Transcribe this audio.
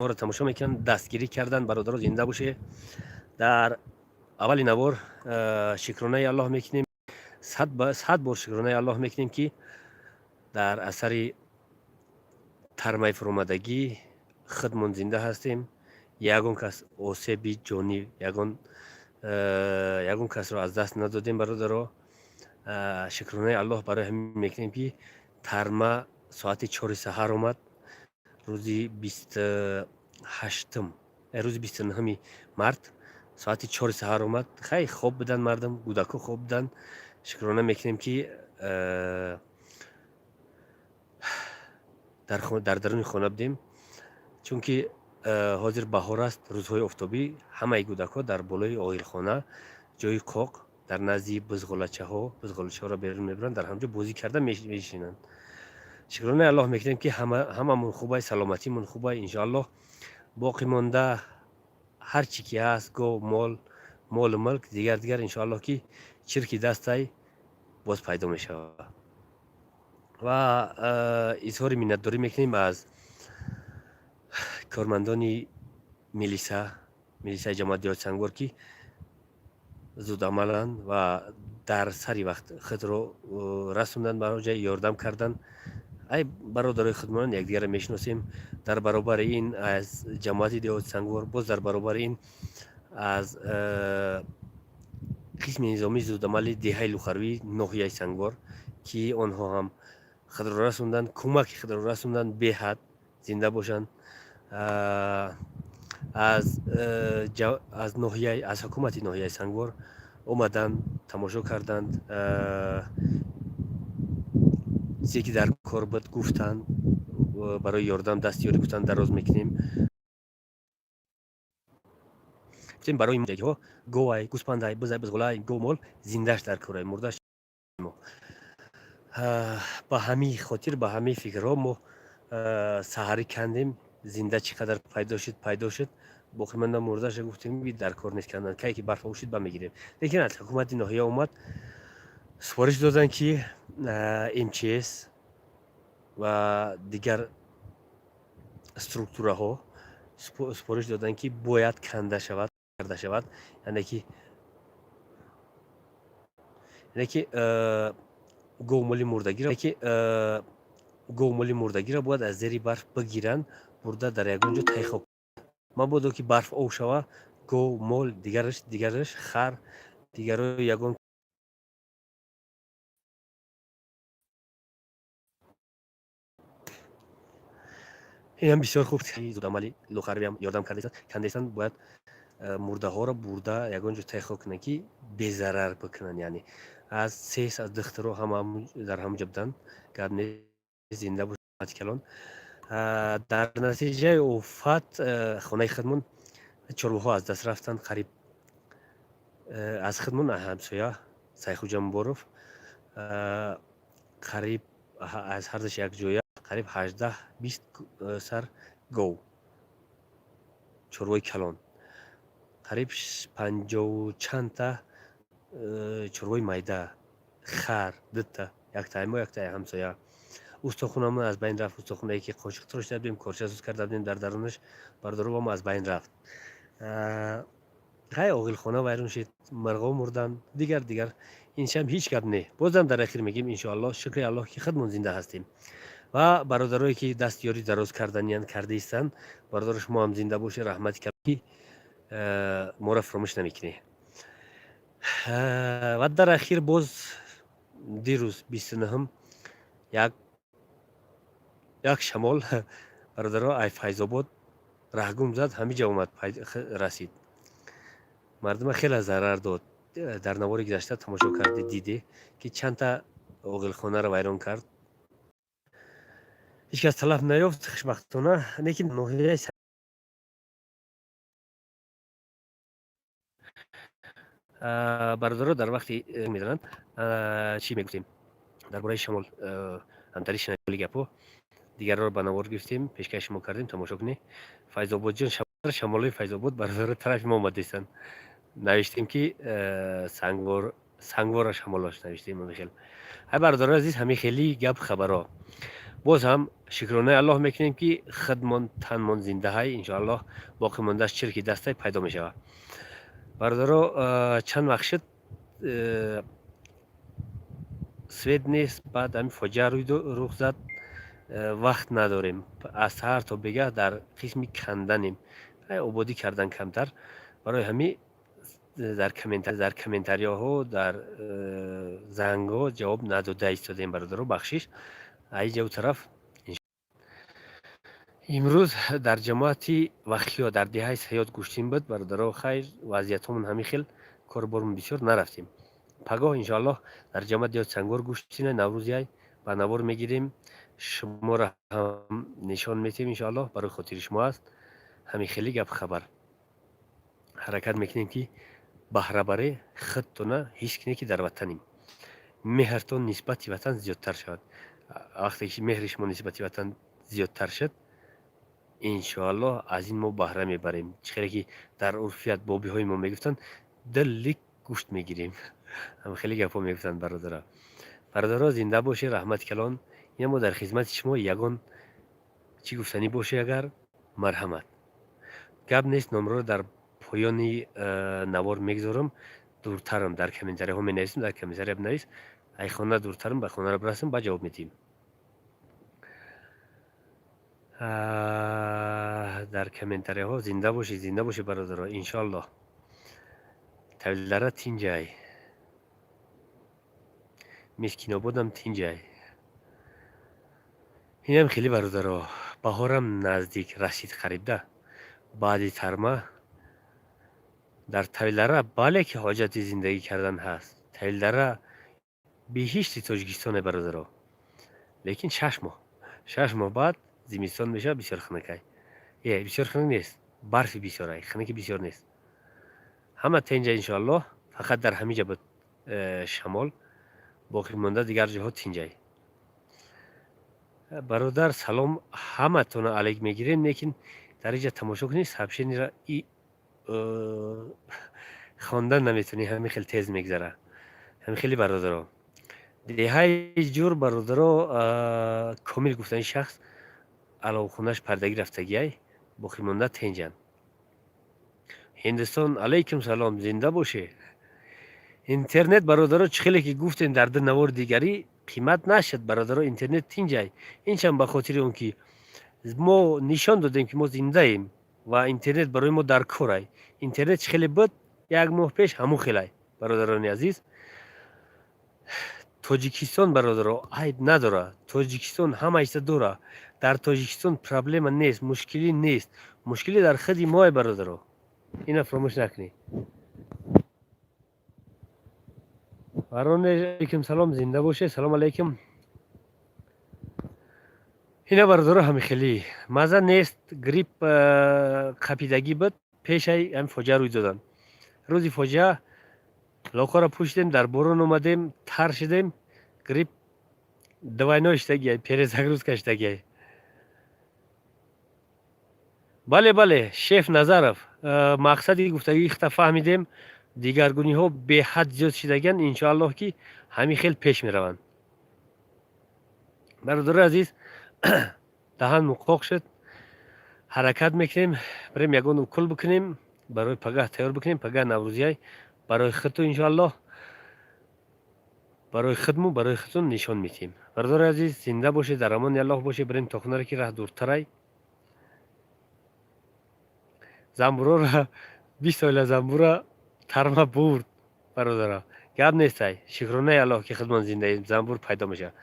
Моро тамошо мекунанд, дастгирӣ карданд. Бародаро, зинда боше. Дар аввали навор шукронаи Аллоҳ мекунем, сад бор шукронаи Аллоҳ мекунем, ки дар асари тармаи фуромадагӣ худмон зинда ҳастем. Ягон кас осеби ҷонӣ, ягон касро аз даст надодем. Бародаро, шукронаи Аллоҳ барои ҳамин мекунем, ки тарма соати 4-и саҳар омад, рӯзи 28-ум, рӯзи 29-уми март соати 4-и саҳар омад. Хай, хоб буданд мардум, кӯдако хоб буданд. Шукрона мекунем, ки дар даруни хона будем, чунки ҳозир баҳор аст, рӯзҳои офтобӣ, ҳамаи кӯдакҳо дар болои оғилхона, ҷои қоқ, дар назди бузғолачаҳо, бузғолачаҳоро берун мебаранд, дар ҳамҷо бозӣ карда мешинанд. Шукронаи Аллоҳ мекунем, ки ҳамамон хубай, саломатимон хубай. Иншоаллоҳ, боқӣ монда ҳар чӣ ки ҳаст, гов, мол, молу мулк, дигар дигар, иншоаллоҳ, ки чирки дастай боз пайдо мешавад. Ва изҳори миннатдорӣ мекунем аз кормандони милиса, милисаи ҷамоати деҳоти Сангвор, ки зудамаланд ва дар сари вақт худро расонданд ба ҷай, ёрдам карданд. Ай, бародарои худмонанд, якдигарро мешиносем. Дар баробари ин аз ҷамоати деҳоти Сангвор, боз дар баробари ин аз қисми низомии зудамали деҳаи Лухарвӣ, ноҳияи Сангвор, ки онҳо ҳам худро расонданд, кӯмаки худро расонданд, беҳад зинда бошанд. Аз ноҳия, аз ҳукумати ноҳияи Сангвор омаданд, тамошо карданд, чизе ки дар кор буд, гуфтанд, барои ёрдам даст ёрӣ гуфтанд, дароз мекунем. Гуфтем, барои ҷагиҳо говай, гӯспандай, бузай, бузғулай, гов, мол зиндаш дар корай, мурдаш мо. Ба ҳамин хотир, ба ҳамин фикрҳо мо саҳарӣ кандем. Зинда чӣ қадар пайдо шуд, пайдо шуд, боқимонда мурдаша гуфтем, дар кор нест кандан, кай ки барф шуд, ба мегирем. Лекин аз ҳукумати ноҳия омад, супориш доданд, ки МЧС ва дигар структураҳо супориш доданд, ки бояд канда шавад, карда шавад, яъне ки говмоли мурдагиро, ки говмоли мурдагиро бояд аз зери барф бигиранд, бурда дар ягон ҷо тай хок, мабодо ки барф об шава, гов, мол, дигараш, хар, дигаро ягон. Инам бисёр хуб, зудамали лухарбиам ёрдам кардастанд, кандастанд. Бояд мурдаҳоро бурда ягон ҷо тай хок кунанд, ки безарар бикунанд, яъне аз сес, аз духтуро ҳама дар ҳамон ҷо буданд. Гап нест, зинда бошад калон. Дар натиҷаи офат хонаи худмон чорвоҳо аз даст рафтанд. Қариб аз худмон, ҳамсоя Сайхуҷа Муборов, қариб аз ҳардаш якҷоя қариб 18-20 сар гов, чорвои калон, қариб панҷоҳу чандта чорвои майда, хар дута, яктаи мо, яктаи ҳамсоя. Устохонамон аз байн рафт, устохонае ки қошиқ тарошида будем, корча суз карда будем дар дарунаш, бародаробам аз байн рафт. Хай, оғилхона вайрон шид, мирғо мурданд, дигар дигар. Иншам ҳеҷ гап не. Бозам дар ахир мегӯем, иншоаллоҳ, шукри Аллоҳ, ки худмон зинда ҳастем. Ва бародарое ки даст ёрӣ дароз карданиянд, кардаистанд, бародаро, шумо ҳам зинда бошед, раҳмати ки моро фаромӯш намекунед. Ва дар ахир боз дирӯз, 29-ум, як шамол, бародаро, ай Файзобод раҳгум зад, ҳамин ҷо омад расид, мардума хеле зарар дод. Дар навори гузашта тамошо кардед, диде, ки чандта оғилхонаро вайрон кард. Ҳеҷ кас талаф наёфт, хушбахтона, лекин ноҳияи бародаро дар вақти медонанд, чӣ мегуфтем дар бораи шамол, ҳамтари шинали гапҳо дигарро ба навор гирифтем, пешкаши шумо кардем, тамошо кунед. Файзободҷон, шамолои Файзобод, бародаро, тарафи мо омадистанд. Навиштем, ки Сангвора шамолош навиштем. Ҳамин хел, ҳай, бародарои азиз, ҳамин хели гап хабарҳо. Боз ҳам шукронаи Аллоҳ мекунем, ки худмон танмон зиндаҳай. Иншоаллоҳ, боқӣ мондааш чирки дастай пайдо мешавад. Бародаро, чанд вақт шуд, свет нест. Баъд ҳамин фоҷиа рух зад, вақт надорем. Аз саҳар то бегаҳ дар қисми канданем, ободӣ кардан камтар. Барои ҳамин дар комментарияҳо, дар зангҳо ҷавоб надода истодаем, бародаро, бахшиш. Аиҷа тараф имрӯз дар ҷамоати Вахиё, дар деҳаи Саёд гӯштин буд, бародаро. Хайр, вазъиятҳомон ҳамин хел, корубормон бисёр, нарафтем. Пагоҳ, иншоаллоҳ, дар ҷамоат деҳот Сангор гӯштина наврӯзиай ба навор мегирем, шуморо ҳам нишон метиҳем, иншоаллоҳ, барои хотири шумо аст. Ҳамин хеле гап хабар. Ҳаракат мекунем, ки баҳрабарӣ худтона ҳис кунед, ки дар ватанем. Меҳртон нисбати ватан зиёдтар шавад. Вақте ки меҳри шумо нисбати ватан зиёдтар шуд, иншоаллоҳ, аз ин мо баҳра мебарем. Чӣ хеле ки дар урфият бобиҳои мо мегуфтанд: «Дилли гӯшт мегирем». Ҳам хеле гапҳо мегуфтанд, бародара. Бародаро, зинда бошед, раҳмати калон. Ина мо дар хизмати шумо. Ягон чӣ гуфтанӣ боше агар, марҳамат. Гап нест, номроро дар поёни навор мегузорам. Дуртарам, дар комментарияҳо менависем, дар комментария бинавис. Ай хона дуртарам, ба хонаро бирасам, ба ҷавоб медиҳем. Дар комментарияҳо. Зинда бошед, зинда бошед, бародаро, иншоаллоҳ. Тавилдара тинҷай, Мискинободам тинҷай. Инам хеле, бародаро, баҳорам наздик расид, қарибда баъди тарма дар Тавилдара. Бале, ки ҳоҷати зиндагӣ кардан ҳаст. Тавилдара биҳишти Тоҷикистоне, бародаро, лекин 6 моҳ, 6 моҳ баъд зимистон мешавад, бисёр хунукай. Бисёр хунук нест, барфи бисёрай, хунуки бисёр нест. Ҳама тинҷа, иншоаллоҳ. Фақат дар ҳамин ҷа буд шамол, боқӣ монда дигар ҷоҳо тинҷай. Бародар, салом ҳаматона алайк мегирем, лекин дар инҷа тамошо кунед, сообщениеро хондан наметавонӣ, ҳамин хел тез мегзара. Ҳамин хели, бародаро, деҳаи ҷур, бародаро, Комил гуфтани шахс аловхонаш пардагӣ рафтагиай, боқӣ монда тинҷанд. Ҳиндустон, алайкум салом, зинда боше. Интернет, бародаро, чӣ хеле ки гуфтем дар ду навори дигарӣ, қимат нашуд, бародаро, интернет тинҷай. Инчам ба хотири он ки мо нишон додем, ки мо зиндаем ва интернет барои мо дар корай. Интернет чӣ хеле буд як моҳ пеш, ҳамун хелай, бародарони азиз. Тоҷикистон, бародаро, айб надорад. Тоҷикистон ҳама чиза дорад. Дар Тоҷикистон проблема нест, мушкилӣ нест. Мушкилӣ дар худи мое, бародаро, ина фаромӯш накунед. Алайкум салом, зинда бошед, салом алайкум. Ина, бародаро, ҳами хеле маза нест. Грипп қапидагӣ буд. Пешаи ҳами фоҷиа рӯй додан, рӯзи фоҷиа лоқаро пӯшидем, дар борон омадем, тар шидем. Грипп двойной шидагиай, перезагрузка шидагиай. Бале, бале, шеф Назаров, мақсади гуфтагии хта фаҳмидем. Дигаргуниҳо беҳад зиёд шидагианд, иншоаллоҳ, ки ҳамин хел пеш мераванд. Бародарои азиз, даҳан муқоқ шуд. Ҳаракат мекунем, бирем, ягон укол бикунем, барои пагаҳ тайёр бикунем. Пагаҳ наврӯзиай, барои худту, иншоаллоҳ, барои худму барои худтон нишон медиҳем. Бародари азиз, зинда бошед, дар амони Аллоҳ бошед. Бирем то хонаре, ки раҳ дуртарай. Замбурора, 20 оила замбура тарма бурд, бародара. Гап нестай, шукронаи Аллоҳ, ки худмон зиндаем, замбур пайдо мешавад.